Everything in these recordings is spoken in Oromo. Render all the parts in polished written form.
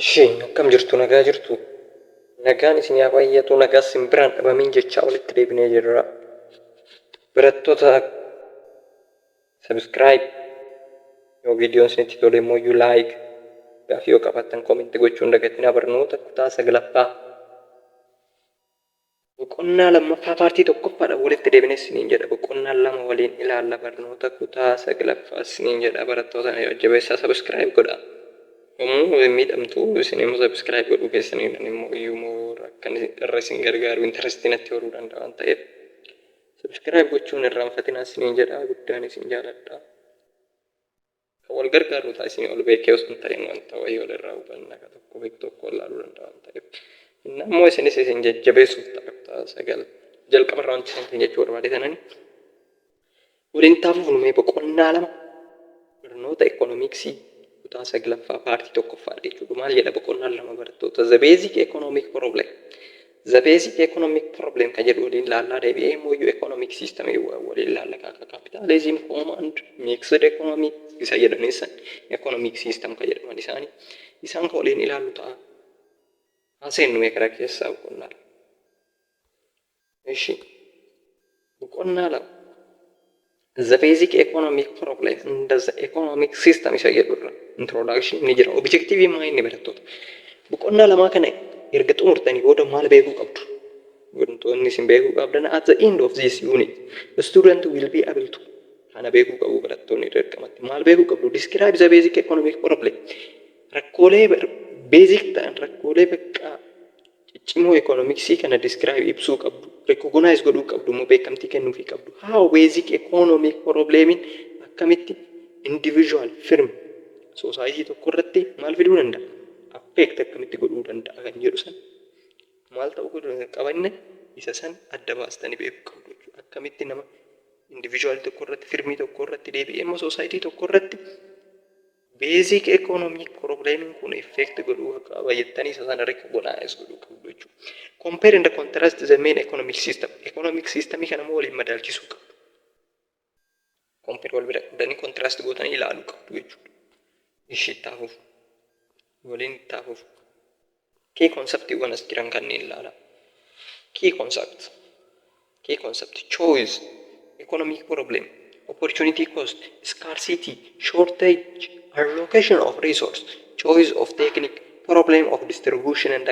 Ishee akkam jirtu? Nagaa jirtu? Nagaan isin haa baay'atu, nagaa isin biraan dhabamin jechaa walitti deebinee jirra. Barattoota, subscribe, yoo viidiyoon isinitti tole immoo iyyuu like, gaaffii yoo qabaattan comment gochuun dagatinaa. Barnoota kutaa saglaffaa boqonnaa lammaffaa paartii tokkoffaadhaan walitti deebinee isiniin jedha. Boqonnaa lama waliin ilaalla, barnoota kutaa saglaffaa isiniin jedha. Barattoota jajjabeessaa, subscribe godhaa. Yommuu hin miidhamtu, isin immoo subscribe godhuu keessaniin immoo iyyuu immoo akkan irra isin gargaaru interestii natti horuu danda'a waan ta'eef, subscribe gochuun irraanfatinaa isiniin jedha. Guddaan isin jaaladha. Kan wal gargaarru ta'a, isin ol beekee osoo hin ta'in wanta wayii wal irraa hubanna, ka tokko beeku tokko wallaaluu danda'a waan ta'eef. Inni ammoo isinis isin jajjabeessuuf ta'a. Kutaa sagal jalqabarraa wanti isin jechuu barbaade tanani. Waliin taafuuf numee boqonnaa lama barnoota ikoonomiksii kutaa saglaffaa paartii tokkoffaadha jechuudha. Maal jedha boqonnaan lama, barattoota? The basic economic problem. The basic economic problem kan jedhu waliin laallaa. Deebi'ee immoo iyyuu economic system waliin laalla, akka capitalism, command, mixed economy isa jedhanis san economic system kan jedhaman isaanii isaan kan waliin ilaallu ta'a. Haa seennu mee karaa keessaa boqonnaa lama. Ishi boqonnaa lama the basic economic problem and the economic system isa jedhurra introduction ni jira. Objective maa inni, barattoota? Boqonnaa lamaa kana erga xumurtanii booda maal beekuu qabdu? Wantoonni isin beekuu qabdan, at the end of this unit the student will be able to, kana beekuu qabu barattoonni dirqamatti. Maal beekuu qabdu? Describe the basic economic problem, rakkoolee basic ta'an, rakkoolee bakka ciccimoo economicsii kana describe, ibsuu qabdu. Recognize godhuu qabdu immoo, beekamtii kennuufii qabdu. How basic economic problemiin akkamitti individual, firm, society tokko irratti maal fiduu danda'a, affect akkamitti godhuu danda'a kan jedhu san, maal ta'uu qabanne isa san adda baastanii beekuu qabdu jechuudha. Akkamitti nama individual tokko irratti, firmii tokko irratti, deebi'ee immoo society tokko irratti basic economic problemiin kun effect godhuu qaba jettanii isa sana recognize godhuu qabdu jechuudha. Compare and contrast the main economic system. Economic systemii kana immoo waliin madaalchisuu qabdu. Compare, wal bira qabdanii contrast gootanii ilaaluu qabdu jechuudha. Ishii taafuuf waliin taafuuf key conceptiiwwan as jiran kanneen ilaala. Key concept. Key concept: choice, economic problem, opportunity cost, scarcity, shortage, allocation of resource, choice of technique, problem of distribution and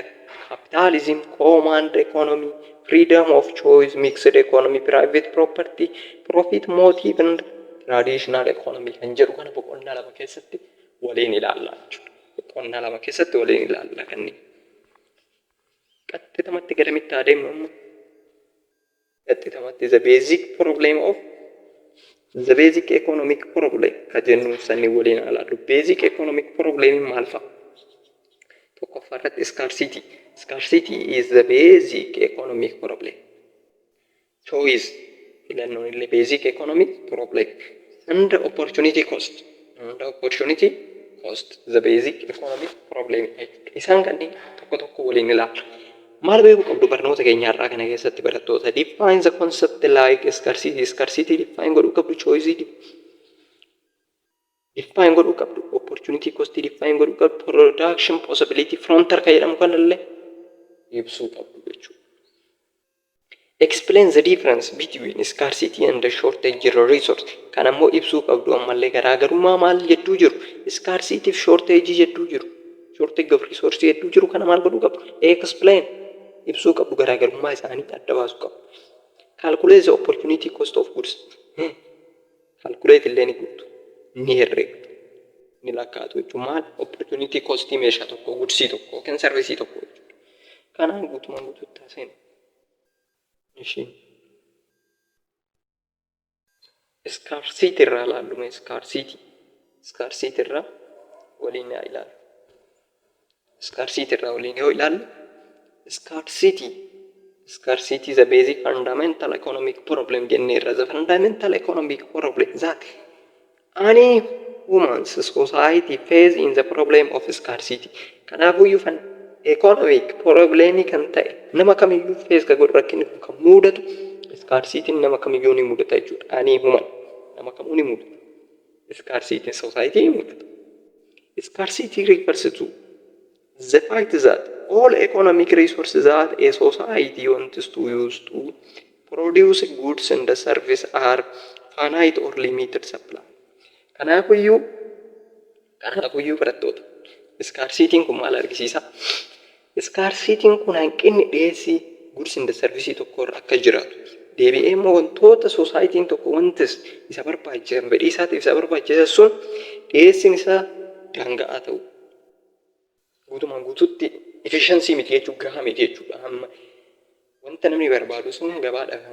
capitalism, command economy, freedom of choice, mixed economy, private property, profit motive and traditional economy kan jedhu kana boqonnaa lama keessatti waliin ilaalla jechuudha. Boqonnaa lama keessatti waliin ilaalla kanneen. Qaxxitamatti garamitti adeemnu amma? Qaxxitamatti the basic problem of the basic economic problem ka jennu sanii waliin ilaallu. Basic economic problem maal fa'a? Tokkoffaa irratti scarcity. Scarcity is the basic economic problem. Choice, filannoon illee basic economic problem. And opportunity cost. And opportunity cost the basic economic problem jechuudha. Isaan kanneen tokko tokko waliin ilaalla. Maal beekuu qabdu barnoota keenya har'aa kana keessatti, barattoota? Define the concept like scarcity. Scarcity define godhuu qabdu. Choice define godhuu qabdu. Opportunity cost define godhuu qabdu. Production possibility frontier kan jedhamu kanallee ibsuu qabdu jechuudha. Explain the difference between scarcity and the shortage resource. Kan ammoo ibsuu qabdu ammallee garaagarummaa maal jedduu jiru? Scarcity fi shortage jedduu jiru. Shortage of resource jedduu jiru kana maal godhuu qabdu? Explain, ibsuu qabdu, garaagarummaa isaanii adda baasuu qabdu. Calculate the opportunity cost of goods. Calculate illee ni guutu. Ni herreegdu. Ni lakkaa'atu jechuudha. Maal? Opportunity cost meeshaa tokko, goodsii tokko yookiin serviceii tokko jechuudha. Kanaan guutumaan guutuutti haasa'in. Ishii. Scarcity irraa ilaallu mee, scarcity. Scarcity irraa waliin haa ilaallu. Scarcity irraa waliin yoo ilaallu, scarcity. Scarcity is a basic fundamental economic problem jenneerra. The fundamental economic problem that any human society face in the problem of scarcity. Kanaafuyyuu fan economic problemii kan ta'e nama kamiyyuu face ka godhu, rakkinni kun kan mudatu, scarcity nama kamiyyuu ni mudata jechuudha. Any human, nama kamuu ni mudata. Scarcity society ni mudata. Scarcity refers to The fact that all economic resources that a society wants to use to produce goods and service are finite or limited supply. Kanaafuyyuu barattoota, scarcityn kun maal argisiisa? Scarcityn kun hanqinni dhiyeessii goods and service tokko irra akka jiraatu. Deebi'ee immoo wantoota societyn tokko wantis isa barbaachisan, fedhii isaatiif isa barbaachisan sun dhiyeessiin isaa daanga'aa ta'u. Guutumaan guututti efficiency miti jechuudha, gahaa miti jechuudha. Hamma wanta namni barbaadu sun gabaadhaaf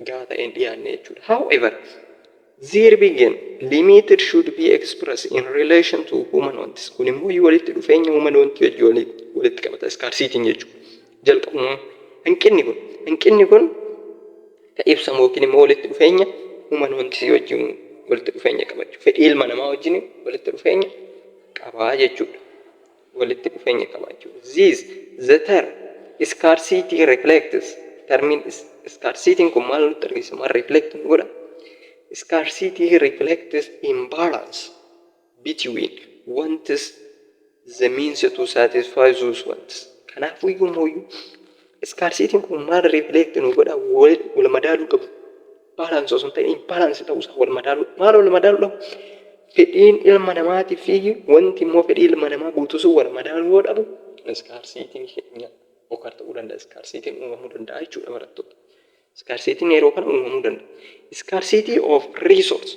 gahaa ta'een dhiyaanne jechuudha. However, there begin limited should be expressed in relation to human wants. Kun immoo walitti dhufeenya human wants wajjin walitti qabata scarcityn jechuudha. Jalqabuma hanqinni kun kan ibsamu yookiin immoo walitti dhufeenya human wants wajjin walitti dhufeenya qabachuu. Fedhii ilma namaa wajjin walitti dhufeenya qabaa jechuudha. Walitti dhufeenya qabaachuu. This the term scarcity reflects. Termiin scarcityn kun maal nutti argisiisa? Maal reflect nu godha? Scarcity reflects imbalance between wants, the means to satisfy those wants. Kanaafuu mooyyuu scarcityn kun maal reflect nu godha? Wal madaaluu qabu. Balance osoo hin ta'in imbalance ta'uusaa, wal madaaluu. Maal wal madaaluu dhabu? Fedhiin ilma namaatii fi wanti immoo fedhii ilma namaa guutuu sun wal madaaluu yoo dhabu, scarcityn keenya occur ta'uu danda'a. Scarcityn uumamuu danda'a jechuudha, barattoota. Scarcityn yeroo kana uumamuu danda'a. Scarcity of resource.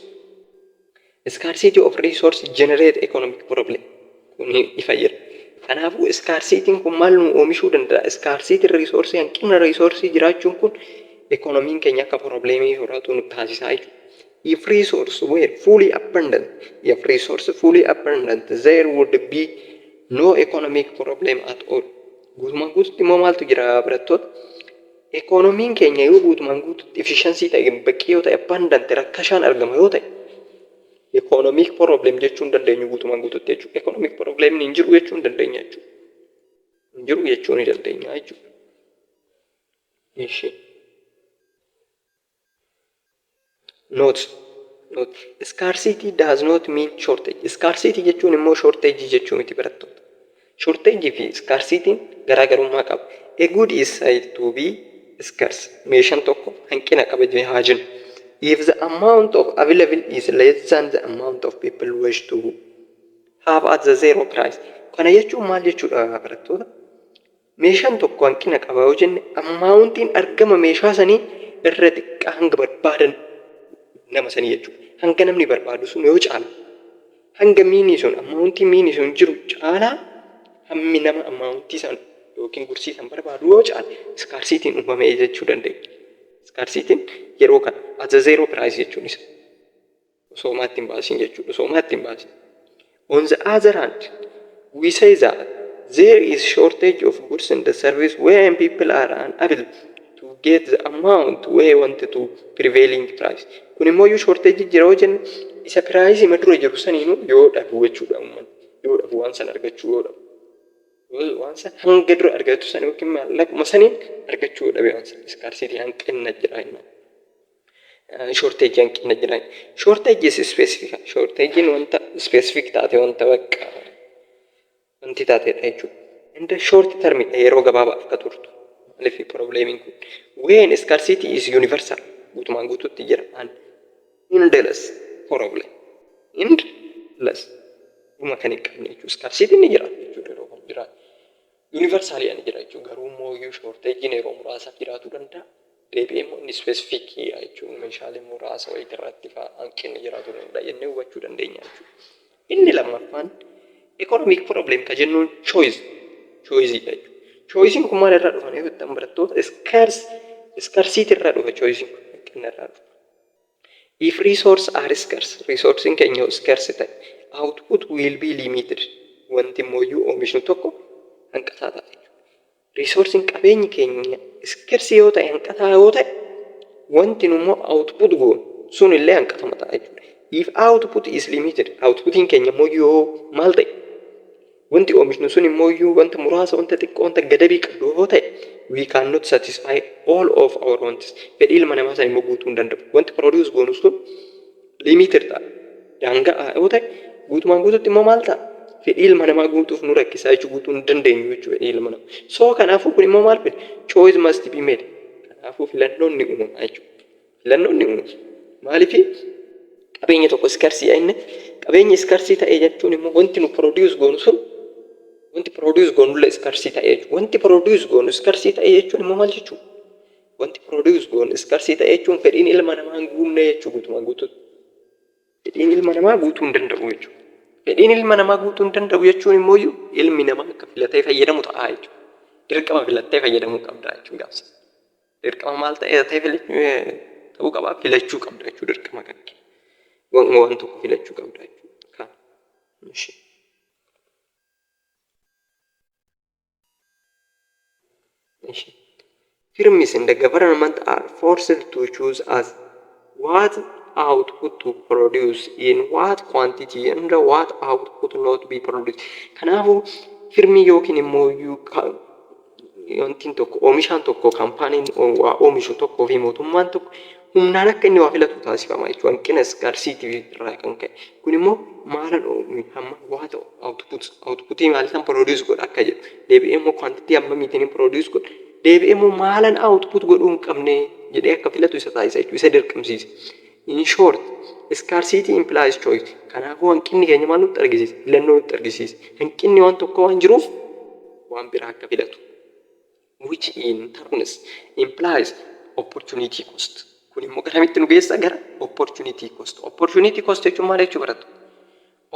Scarcity of resource generate economic problem. Kun ifa jira. Kanaafuu scarcityn kun maal nu oomishuu danda'a? Scarcity resource, hanqina resource jiraachuun kun economyn keenya akka problemii horatu nu taasisaa jechuudha. If resource were fully abundant, if resource fully abundant, there would be no economic problem at all. Guutumaan guututti immoo maaltu jira, barattoota? Economyn keenya yoo guutumaan guututti efficiency ta'e, baqqii yoo ta'e, abundant, rakkashaan argama yoo ta'e, economic problem jechuu hin dandeenyu guutumaan guututti jechuudha. Economic problem hin jiru jechuu hin dandeenya jechuudha. Hin jiru jechuu ni dandeenya jechuudha. Ishi. Note. Note. Scarcity does not mean shortage. Scarcity jechuun immoo shortage jechuu miti, barattoota. Shortage fi scarcity garaagarummaa qaba. A good is said to be scarce. Meeshaan tokko hanqina qaba haa jennu. If the amount of available is less than the amount of people wish to have at the zero price. Kana jechuun maal jechuudha, barattoota? Meeshaan tokko hanqina qaba yoo jenne, amountiin argama meeshaa sanii irra xiqqaa hanga barbaadan nama sanii jechuudha. Hanga namni barbaadu sun yoo caala, hanga meanii sun, amountii meanii sun jiru caalaa, hammi nama amountii san yookiin goodsii san barbaadu yoo caale, scarcityn uumame jechuu dandeenya. Scarcityn yeroo kana at the zero price jechuun isa. Osoo homaa hin baasin jechuudha. Osoo homaa hin baasin. On the other hand, we say that there is shortage of goods and the service when people are unable to get the amount we want to prevailing price. Kun immoo yoo shortage jira yoo jenne, isa price dura jiru saniinuu yoo dhabu jechuudha uummanni. Yoo dhabu, waan sana argachuu yoo dhabu. Waan sana hanga dura argatu sana yookiin maallaquma saniin argachuu yoo dhabe, waan sana scarcity, hanqina jira jennaan. Shortage, hanqina jira. Shortage is specific. Shortagein wanta specific taate, wanta bakka wanti taateedha jechuudha. In the short term, yeroo gabaabaaf akka turtu. Maaliif problemiin kun? When scarcity is universal, guutumaan guutuutti jira. And endless problem. Endless. Dhuma kan hin qabne jechuudha. Scarcity ni jira jechuudha, yeroo kan jiraatu. Universally ni jira jechuudha. Garuu immoo iyyuu shortagein yeroo muraasaaf jiraachuu danda'a. Deebi'ee immoo inni specific jechuun meeshaalee muraasa wayii irratti fa'aa hanqinni jiraachuu danda'a jennee hubachuu dandeenya jechuudha. Inni lammaffaan economic problem ka jennuun choice jechuudha. Choicein kun maal irraa dhufan yoo jettan, barattoota, scarcity irraa dhufa. Choicein kun hanqina irraa dhufa. If resource are scarce, resourcein keenya yoo scarce ta'e, output will be limited. Wanti immoo iyyuu oomishnu tokko hanqataa ta'a jechuudha. Resourcein, qabeenyi keenya scarce yoo ta'e, hanqataa yoo ta'e, wanti nu immoo output goonu sun illee hanqatama ta'a jechuudha. If output is limited, outputiin keenya immoo yoo maal ta'e, wanti oomishnu sun immoo iyyuu wanta muraasa, wanta xiqqoo, wanta gadabii qabdu yoo ta'e, we cannot satisfy all of our wants. Fedhii ilma namaa sana immoo guutuu hin danda'u. Wanti produce goonu sun limited ta'a. Daanga'aa yoo ta'e, guutumaan guututti immoo maal ta'a? Fedhii ilma namaa guutuuf nu rakkisaa jechuudha, guutuu hin dandeenyu jechuudha fedhii ilma namaa. So kanaafuu kun immoo maal fide? Choice must be made. Kanaafuu filannoon ni uumama jechuudha. Filannoon ni uumama. Maaliif? Qabeenya tokko scarce inni qabeenya scarce ta'e jechuun immoo wanti nu produce goonu sun, wanti produce goonullee scarce ta'e jechuudha. Wanti produce goonu scarce ta'e jechuun immoo maal jechuudha? Wanti produce goonu scarce ta'e jechuun fedhiin ilma namaa hin guunne jechuudha guutumaan guutuutti. Fedhiin ilma namaa guutuu hin danda'u jechuudha. Fedhiin ilma namaa guutuu hin danda'u jechuun immoo ilmi namaa akka filatee fayyadamu ta'a jechuudha. Dirqama filattee fayyadamuu qabda jechuudha gaafsa. Dirqama maal ta'ee ta'uu qaba? Filachuu qabda jechuudha dirqama kan kee. Waan tokko filachuu qabda jechuudha. Kana. Ishi. Ishi. Firms and the government are forced to choose as what output to produce, in what quantity, and what output not be produced. Kanaafuu firmii yookiin immoo wantiin tokko, oomishaan tokko, kaampaaniin waa oomishu tokkoo fi mootummaan tokko humnaan akka inni waa filatu taasifama jechuudha. Hanqina scarcity irraa kan ka'e. Kun immoo maalan hamma what output, outputii maaliitan produce godha akka jedhu, deebi'ee immoo quantity hammamiitiin produce godha, deebi'ee immoo maalan output godhuu hin qabne jedhee akka filatu isa taasisa jechuudha. Isa dirqamsiisa. In short, scarcity implies choice. Kanaafuu hanqinni keenya maal nutti argisiisa? Filannoo nutti argisiisa. Hanqinni waan tokko waan jiruuf waan biraa akka filatu. Which in turns implies opportunity cost. Kun immoo garamitti nu geessa? Gara opportunity cost. Opportunity cost jechuun maal jechuu barattu?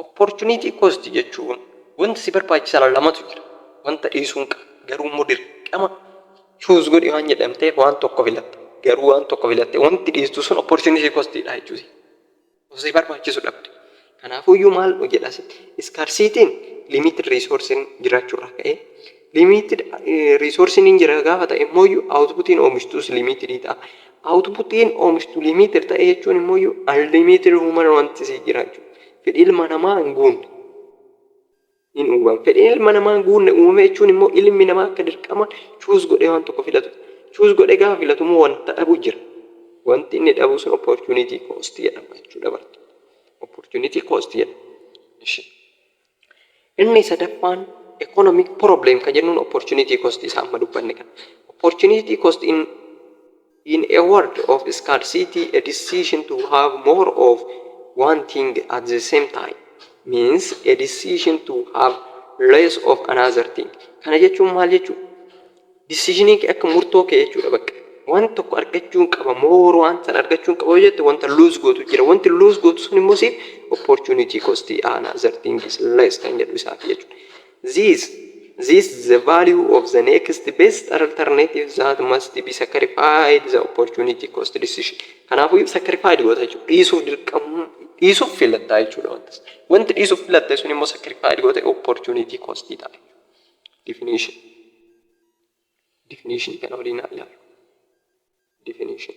Opportunity cost jechuun wanti si barbaachisan lamatu jira. Wanta dhiisuun qaba. Garuu immoo dirqama choose godhi waan jedhamteef waan tokko filatta. Garuu waan tokko filatte wanti dhiistu sun opportunity cost dha jechuudha. Si barbaachisu dhabde. Kanaafuyyuu maal jedha asitti? Scarcity'n limited resource'n jiraachuurraa ka'ee, limited resource'n hin jira gaafa ta'e immoo outputiin oomishtus limited ta'a. Outputiin oomishtu limited ta'e jechuun immoo unlimited human wanti si jira jechuudha. Fedhii ilma namaa hin guunne hin uumamu. Fedhiin ilma namaa hin guunne uumame jechuun immoo ilmi namaa akka dirqama choose godhee waan tokko filatu. Choose godhee gaafa filatu immoo wanta dhabu jira. Wanti inni dhabu sun opportunity cost jedhama jechuudha barta. Opportunity cost jedhama. Inni sadaffaan economic problem kan jennuun opportunity cost isa amma dubbanne kana. Opportunity cost: in a world of scarcity, a decision to have more of one thing at the same time means a decision to have less of another thing. Kana jechuun maal jechuudha? Decisionii kee akka murtoo kee jechuudha bakka. Waan tokko argachuun qaba, more waan sana argachuun qaba yoo jette, wanta lose gootu jira. Wanti lose gootu sun immoo siif opportunity cost, another thing is less kan jedhu isaaf jechuudha. This is the value of the next best alternative that must be sacrificed, the opportunity cost decision. Kanaafuu sacrifice goota jechuudha. Dhiisuuf dirqamu, dhiisuuf filattaa jechuudha wanta. Wanti dhiisuuf filatte sun immoo sacrifice goota opportunity cost ta'a. Definition. Definition kana waliin haa ilaallu. Definition.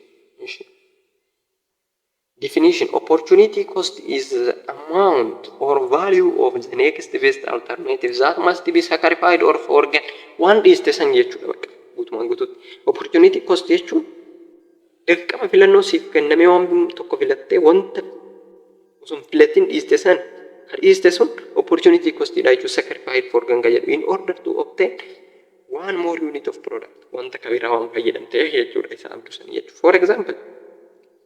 Definition: Opportunity cost is the amount or value of the next best alternative that must be sacrificed or forgone. Waan dhiiste san jechuudha bakka guutumaan guutuutti. Opportunity cost jechuun dirqama filannoo siif kennamee waan tokko filattee wanta osoo hin filatin dhiiste san, kan dhiiste sun opportunity cost dha jechuudha. Sacrifice, forgone kan jedhu, in order to obtain one more unit of product, wanta kabiraa waan fayyadamteef jechuudha isa abdu san jechuudha.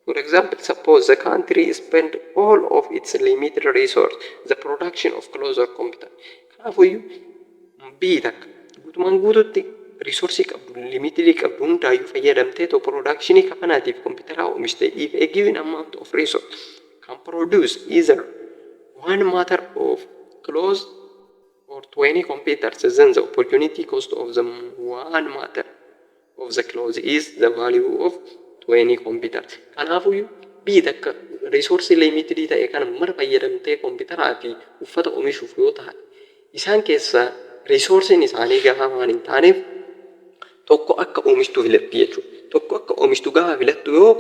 For example, suppose the country spend all of its limited resource the production of clothes or computer. Kanaafuyyuu biyyi takka guutumaan guututti resourceii qabdu, limitedii qabdu hundaayyuu fayyadamtee to productionii kafanaatiif kompiitaraa oomishte, if a given amount of resource can produce either 1 meter of clothes or 20 computers, then the opportunity cost of the 1 meter of the clothes is the value of 20 computers. Kanaafuyyuu biyyi takka resourceii limitedii ta'e kana mara fayyadamtee kompiitaraa fi uffata oomishuuf yoo ta'an, isaan keessaa resourceiin isaanii gahaa waan hin taaneef tokko akka oomishtuu filatti jechuudha. Tokko akka oomishtu gaafa filattu, yoo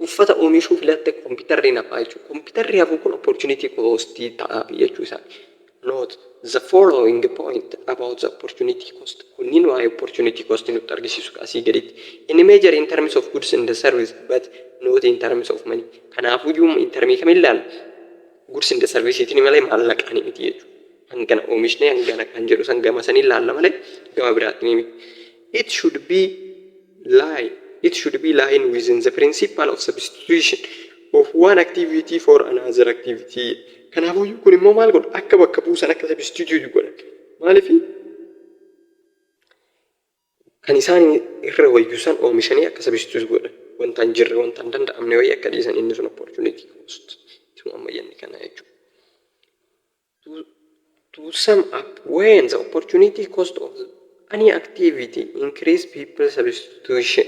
uffata oomishuu filatte kompiitarri hafaa jechuudha. Kompiitarri hafuu kun opportunity cost ta'a jechuu isaa. Note the following point about the opportunity cost. Kunniin waa'ee opportunity cost nutti argisiisu asii gaditti. In measure in terms of goods and the service but not in terms of money. Kanaafuyyuu in termii kamiin ilaalla? Goods and the service malee maallaqaan miti jechuudha. Hangana oomishnee hangana kan jedhu san gama saniin laalla malee gama biraatiin miti. It should be lie it should be lying within the principle of substitution of one activity for another activity. Kanaafuu kun immoo maal godha? Akka bakka buusan, akka substitute godhan. Maaliif? Kan isaan irra wayyu san oomishanii akka substitute godhan. Wanta hin jirre, wanta hin danda'amne wayii akka dhiisan, inni sun opportunity cost. Isuma amma jenni kana jechuudha. To sum up, when the opportunity cost of any activity increase, people substitution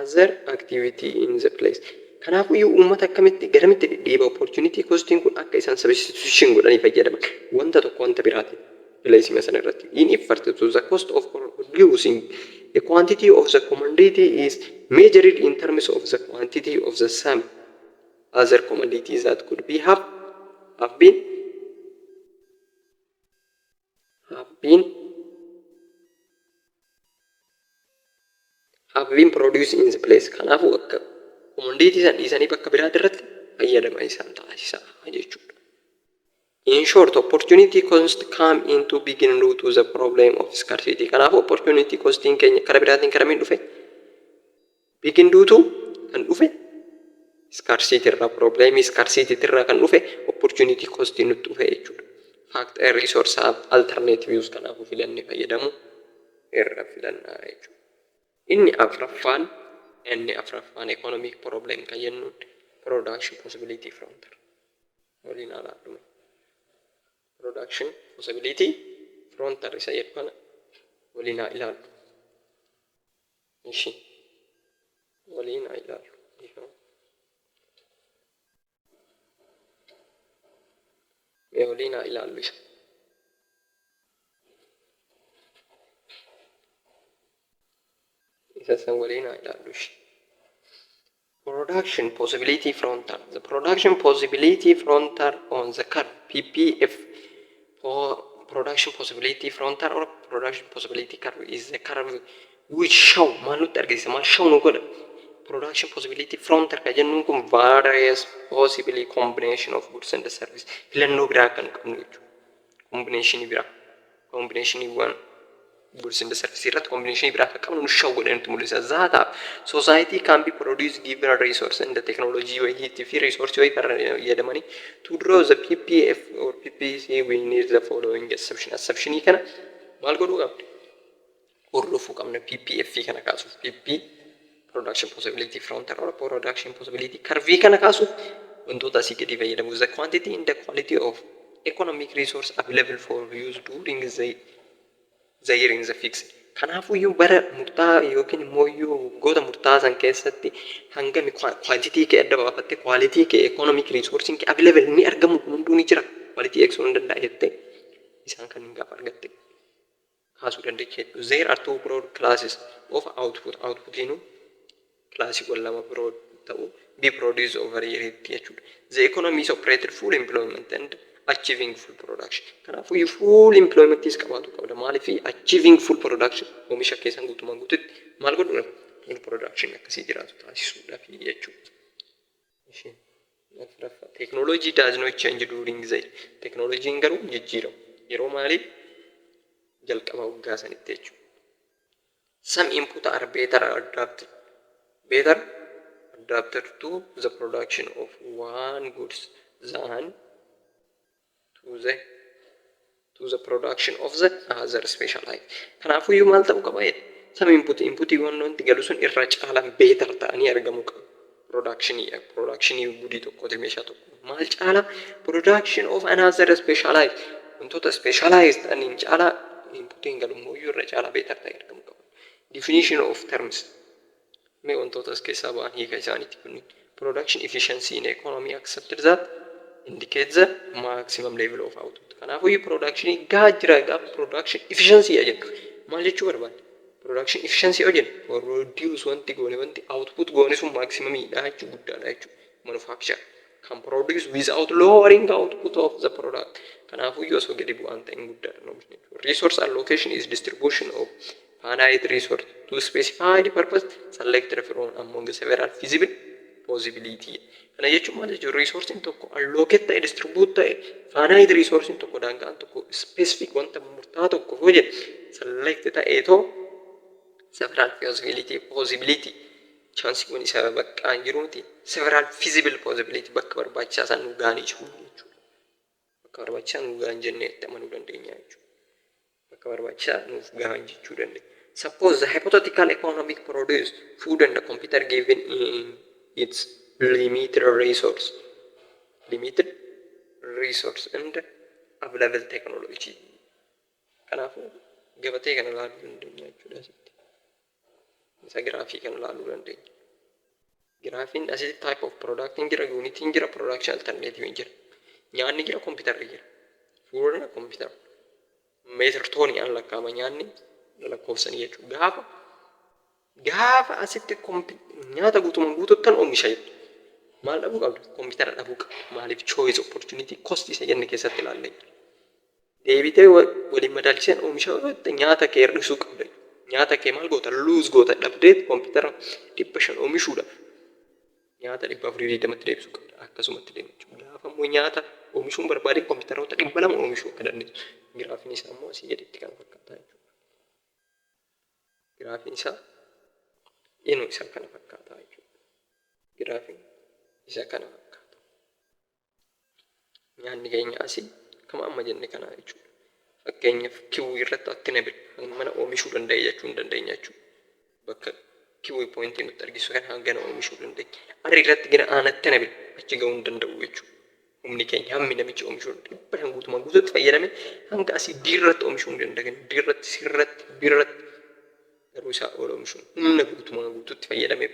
other activity in the place. Kanaafuu iyyuu uummata akkamitti garamitti dhidhiiba opportunity costiin kun? Akka isaan substitution godhanii fayyadaman wanta tokko wanta biraatiin place sana irratti. In effort to the cost of producing a quantity of the commodity is measured in terms of the quantity of the same other commodities that could be have been produced in the place. Kanaafuu akka commodity san dhiisanii bakka biraati irratti fayyadama isaan taasisa jechuudha. In short, opportunity cost come into being due to the problem of scarcity. Kanaafuu opportunity costiin keenya karaa biraatiin karamiin dhufe? Begin due to kan dhufe scarcity irraa, problemii scarcity irraa kan dhufe opportunity cost nutti dhufe jechuudha. Fact, a resource have alternative use. Kanaafuu filannee fayyadamu irra filannaa jechuudha. Inni afraffaan economic problem kan jennuun production possibility frontier. Waliin alaallume. Production possibility frontier isa jedhu kana waliin haa ilaallu. Ishi waliin haa ilaallu. Mee waliin haa ilaallu isa. Isa san waliin haa ilaallu ishi. Production possibility frontier. The production possibility frontier on the curve PPF, for production possibility frontier or production possibility curve, is the curve which show, maal nutti argisiisa, maal show nu godha? Production possibility frontier kan jennuun kun various possibly combination of goods and service, filannoo biraa kan qabnu jechuudha. Combination biraa, combinationiiwwan goods and service irratti combination biraa kan qabnu nu show godhee nutti mul'isa. That society can be produced given resource and the technology wayiitii fi resource wayii fayyadamanii. To draw the PPF or PPC, we need the following assumption. Assumptionii kana maal godhuu qabna? Hordofuu qabna PPF kana kaasuuf. PP, production possibility frontier or production possibility curve kana kaasuuf wantoota asii gadi fayyadamu. The quantity and the quality of economic resource available for use during the year in the fixed. Kanaafuu bara murtaa'aa yookiin immoo iyyuu waggoota murtaa'aa san keessatti hangami quantity kee adda baafattee, quality kee, economic resource kee available ni argamu, kun hunduu ni jira. Quality eegsisuu hin danda'a jettee isaan kan hin gaafa argatte kaasuu dandeenya. There are two broad classes of output. Outputiinuu classiiwwan lama biroo ta'u be produced over year jechuudha. The economy is operated full employment and achieving full production. Kanaafuu full employment is qabaatu qabda. Maaliif? Achieving full production, oomisha keessan guutumaan guututti maal godhuudha? Full production akkasii jiraatu taasisuudhaaf jechuudha. Technology does not change during the, teknooloojiin garuu jijjiiramu. Yeroo maaliif? Jalqaba waggaa sanitti jechuudha. Some input are better adapted to the production of one goods than to the production of the other specialized. Kanaafuu iyyuu maal ta'uu qaba jedhe? Some input, inputiiwwan wanti galu sun irra caalaan better ta'anii argamuu qabu. Productionii goodii tokkooti, meeshaa tokko. Maal caalaa? Production of another specialized, wantoota specialized ta'aniin caalaa inputiin galu immoo iyyuu irra caalaa better ta'ee argamuu qaba. Definition of terms. Mee wantoota as keessaa ba'an hiika isaaniitti kunniin. Production efficiency in economy accepted that indicates the maximum level of output. Kanaafuu production gahaa jira gaafa production efficiency jennu maal jechuu barbaadde? Production efficiency yoo jennu, produce wanti goone, wanti output goone sun maximumidha jechuu, guddaadha jechuudha. Manufacture can produce without lowering output of the product. Kanaafuu osoo gadi bu'aan ta'in guddaadha oomishni jechuudha. Resource allocation is distribution of finite resource to specified purpose selected from among several feasible possibility. Kana jechuun maal jechuudha? Resourceiin tokko allocate ta'e, distribute ta'e, finite resourceiin tokko, daangaan tokko, specific wanta murtaa'aa tokko hoo jedhe, select ta'eetoo several possibility, chanceiiwwan isaa bakka hin jiru miti, several feasible possibility, bakka barbaachisaa isaan nu ga'anii jiru jechuudha. Bakka barbaachisaa nu ga'an jennee itti amanuu dandeenya jechuudha. Bakka barbaachisaa nuuf ga'an jechuu dandeenya. Suppose the hypothetical economic produce food and the computer given in its limited resource. Limited resource and available technology. Kanaafuu gabatee kana ilaaluu dandeenya jechuudha asitti. Isa giraafii kana ilaaluu dandeenya. Giraafiin asitti type of product jira, unitiin jira, production alternative jira. Nyaanni jira, kompiitarri jira. Food computer. Meter toniidhaan lakkaa'ama nyaanni, lakkoofsanii jechuudha. Gaafa asitti nyaata guutumaan guututtan oomisha jettu. Maal dhabuu qabda? Kompiitara dhabuu qabda. Maaliif? Choice opportunity cost isa jenne keessatti ilaallee jira. Deebitee waliin madaalchiseen oomisha nyaata kee hir'isuu qabda. Nyaata kee maal goota? Lose goota, dhabdee kompiitara 500 oomishuudhaaf nyaata 420tti deebisuu qabda. Akkasumatti deema jechuudha. Gaafa immoo nyaata oomishuun barbaade, kompiitaroota 200 oomishuu akka dandeessu. Giraafiin isaa immoo asii gaditti kan fakkaata jechuudha. Giraafiin isaa inu isa kana fakkaata jechuudha. Giraafiin isa kana fakkaata. Nyaanni keenya asii kama amma jenne kana jechuudha. Fakkeenyaaf Q irratti attainable mana oomishuu danda'e jechuu hin dandeenya jechuudha. Bakka Q pointii nutti argisu kan hangana oomishuu dandeenya. R irratti gara unattainable, achi gahuu hin danda'u jechuudha. Humni keenya hammi namichi oomishuu 500 guutumaan guutuutti fayyadame hanga asii D irratti oomishuu hin danda'an. D irratti, C irratti, B irratti garuu isaa ol oomishuun humna guutumaan guutuutti fayyadamee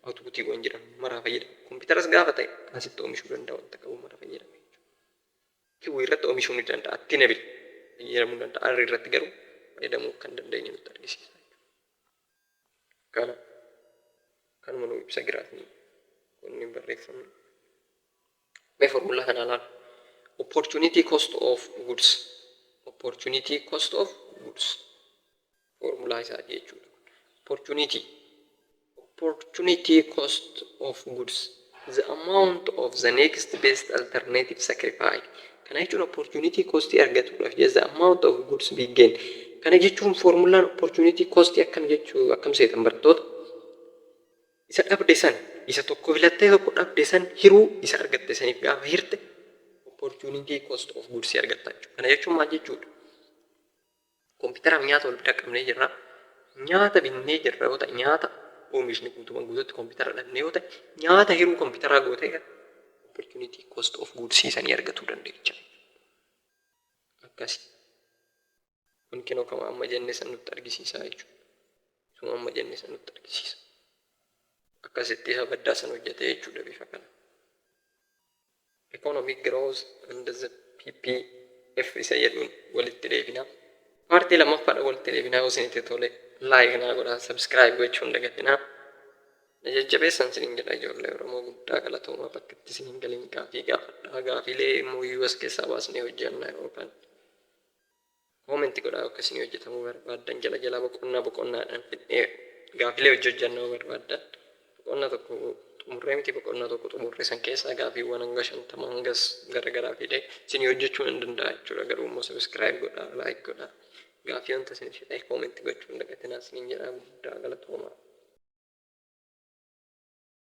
outputiiwwan jiran maraa fayyadame. Kompiitaras gaafa ta'e asitti oomishuu danda'a, wanta qabu mara fayyadame jechuudha. Q irratti oomishuu ni danda'a. Attainable fayyadamuu danda'a. R irratti garuu fayyadamuu kan dandeenye nutti argisiisa. Kana kanuma nu ibsa giraafii kunniin barreeffamni. Mee formulaa kana ilaali. Opportunity cost of goods. Opportunity cost of goods. Formulaa isaati jechuudha. Opportunity cost of goods. The amount of the next best alternative sacrifice. Kana jechuun opportunity cost argatuudhaaf the amount of goods be gained. Kana jechuun formulaan opportunity cost akkam jechuu, akkam seetan barattoota? Isa dhabde san, isa tokko filattee tokko dhabde san hiruu isa argatte saniif gaafa hirte opportunity cost of goods argatta jechuudha. Kana jechuun maal jechuudha? Kompiitaraaf nyaata wal bira qabnee jirra. Nyaata binnee jirra yoo ta'e, nyaata oomishni guutumaan guutuutti kompiitara dhabnee yoo ta'e, nyaata hiruu kompiitaraa gootee opportunity cost of goods sanii argatuu dandeecha. Akkasi. Kun kinoo kama amma jenne san nutti argisiisa jechuudha. Suma amma jenne san nutti argisiisa. Akkasitti isa baddaa san hojjete jechuudha bifa kana. Economic growth and the PPF isa jedhuun walitti deebina. Partii lammaffaadha walitti deebinaa. Yoo isinitti tole like naa godhaa, subscribe gochuun dagatinaa. Na jajjabeessan isiniin jedha, ijoollee Oromoo, guddaa galatoomaa. Bakka itti isiniin galiin gaafii gaafadhaa, gaafiilee immoo US keessaa baasnee hojjenna yookaan comment godhaa akka isinii hojjetamuu barbaaddan. Jala jala boqonnaa boqonnaadhaan fidnee gaafiilee hojjennuu barbaaddan, boqonnaa tokko xumurree miti, boqonnaa tokko xumurree san keessaa gaafiiwwan hanga 50 hangas gara garaa fidee isinii hojjechuu hin danda'a jechuudha. Garuu immoo subscribe godhaa, like godhaa, gaafii wanta isin fedhe comment gochuu hin dagatinaa isiniin jedhaa, guddaa galatoomaa.